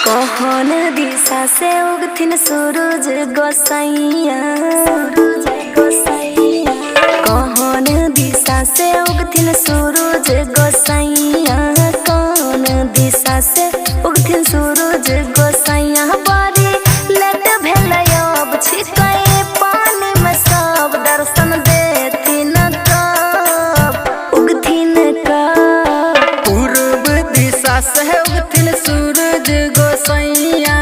कौन दिशा से उगथिन सूरज गोसैया, कौन दिशा से उगथिन सूरज गोसैया, कौन दिशा से उगथिन सूरज गोसैया। बड़ी लेट भेलै अब छिकै पानी में सब, दर्शन देथिन कब उगथिन कब। पूर्व दिशा से उगथिन सूरज गोसैया,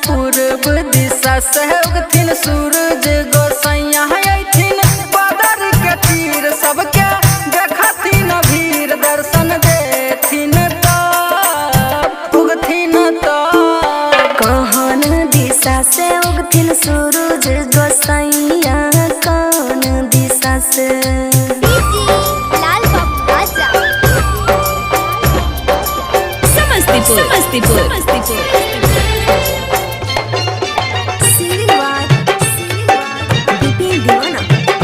पूर्व दिशा से उगथिन सूरज गोसैया। अइथिन बदर के तीर सबके देखथिन भीड़, दर्शन देथिन तब उगथिन तब। कौन दिशा से उगथिन सूरज गोसैया, कौन दिशा से। लाल बाबू राजा समस्तीपुर समस्तीपुर समस्तीपुर। विपिन दीवाना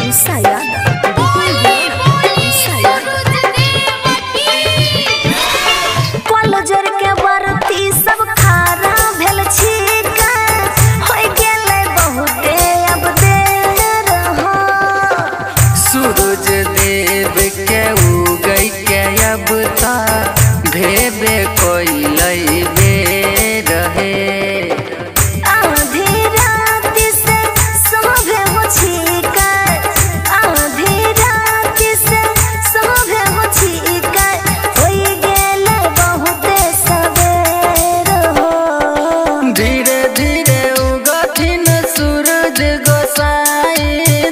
उषा यादव, विपिन दीवाना उषा यादव। कल जर के बरती सब खारा भेल छिका, होय गेलै बहुते अब देर हो। सूरज देव के उगै के अब ता भेबे कोइलै बेर हे। आधी रात से सोभे हो छिका, आधी रात से सोभे हो छिका, होय गेलै बहुते सवेर हो। धीरे धीरे उगथिन सूरज गोसाई,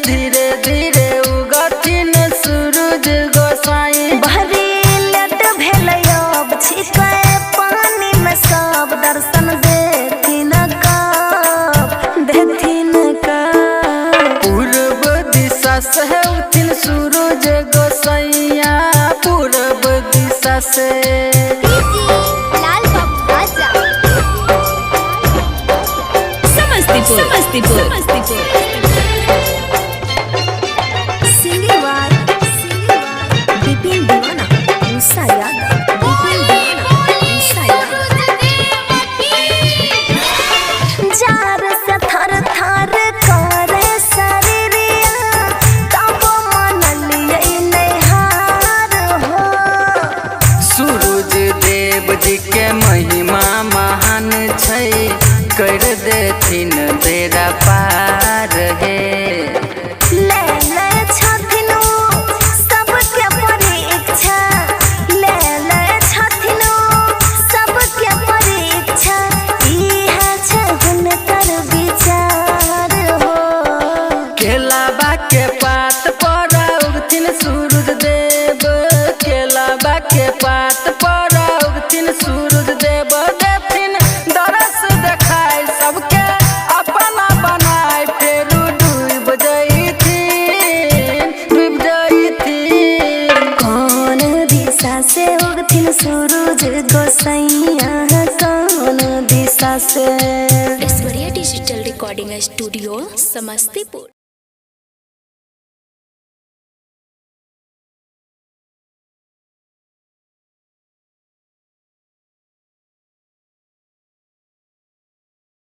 धीरे धीरे उगथिन सूरज गोसाई। भरी लेट भेलै अब छिकै पानी में सब, दर्शन देथिन कब देथिन कब। पूर्व दिशा से उगथिन सूरज गोसैया, पूर्व दिशा से। लाल बाबू राजा समस्तीपुर समस्तीपुर समस्तीपुर। विपिन दीवाना उषा यादव, विपिन दीवाना उषा यादव। जार से थर थर करे शरीरिया, तब मनलियै नैहार हो। सूरज देव जी के महिमा महान छै, कर देथिन बेड़ा पार हे। ले ले छथिन उ सबके परीक्षा, ले ले छथिन उ सबके परीक्षा, इएह छै हुनकर विचार हो। केलाबा के पात पर उगथिन सूरज देव, केलाबा के पात पर उगथिन सूरज देव। देथिन दरस देखाय सबके अपना बनाय, फेरू डूब जैथिन डूब जैथिन। कौन दिशा से उगथिन सूरज गोसैया, कौन दिशा से। Aishwarya digital recording studio Samastipur.